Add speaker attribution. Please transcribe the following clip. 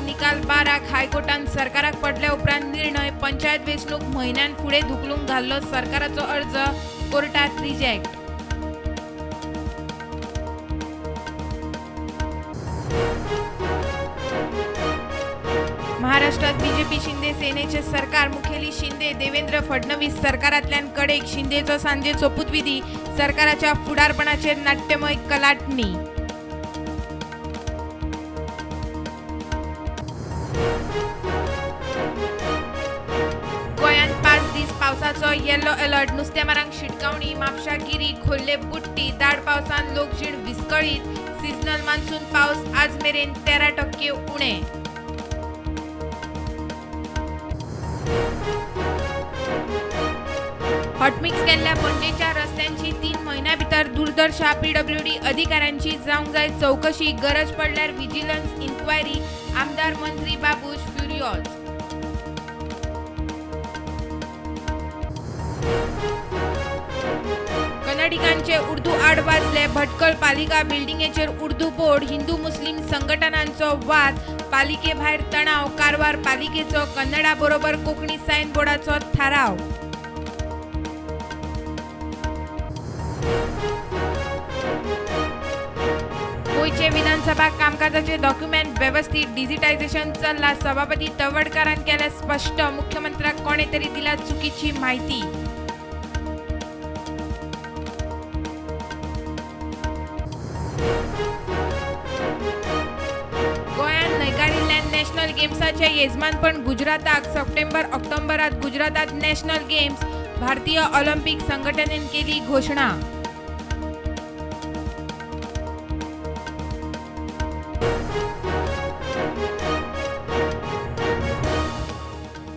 Speaker 1: निकाल 12 हायकोर्टान सरकाराक पडल्या उपरांत निर्णय. पंचायत वेंचणूक म्हयन्यान फुडें धुकलूंक घाल्लो सरकाराचो अर्ज कोर्टात रिजेक्ट. महाराष्ट्रात बीजेपी शिंदे सेनेचे सरकार. मुखेली शिंदे देवेंद्र फडणवीस सरकारांतल्यान कडेक. शिंदेचो सांजे सोपूतविधी. सरकाराच्या फुडारपणाचेर नाट्यमय कलाटणी. गोंयांत 5 दीस पावसाचो येलो अलर्ट. नुस्तेमारांक शिटकावणी. म्हापशा गिरी खोल्ले बुडटी. दाट पावसान लोकजीण विस्कळीत. सिजनल मान्सून पावस आज मेरेन 13% उणे. हॉटमिक्स केल्ल्या पणजेच्या रस्त्यांची 3 म्हयन्यां भितर दुर्दशा. पीडब्ल्यूडी अधिकाऱ्यांची जावंक जाय चवकशी. गरज पडल्यार विजिलन्स इन्क्वायरी. आमदार मंत्री बाबूश फ्युरियोज. कन्नडिगांचे उर्दू आड वाजले. भटकळ पालिका बिल्डिंगेचेर उर्दू बोर्ड. हिंदू मुस्लीम संघटनांचो वाद. पालिके भायर तणाव. कारवार पालिकेचो कन्नडा बरोबर कोंकणी सायन बोर्डाचो थाराव. गोंयचे विधानसभा कामकाजाचे डॉक्युमेंट वेवस्थीत डिजिटायझेशन चल्ला. सभापती तवडकारान केलें स्पश्ट. मुख्यमंत्र्याक कोणे तरी दिला चुकीची म्हायती. गोंयांत न्हयकारिल्ल्यान नॅशनल गेम्साचें येजमानपण गुजराताक. सप्टेंबर ऑक्टोबरांत गुजरातांत नॅशनल गेम्स. भारतीय ऑलिम्पिक संघटनेन केली घोशणा.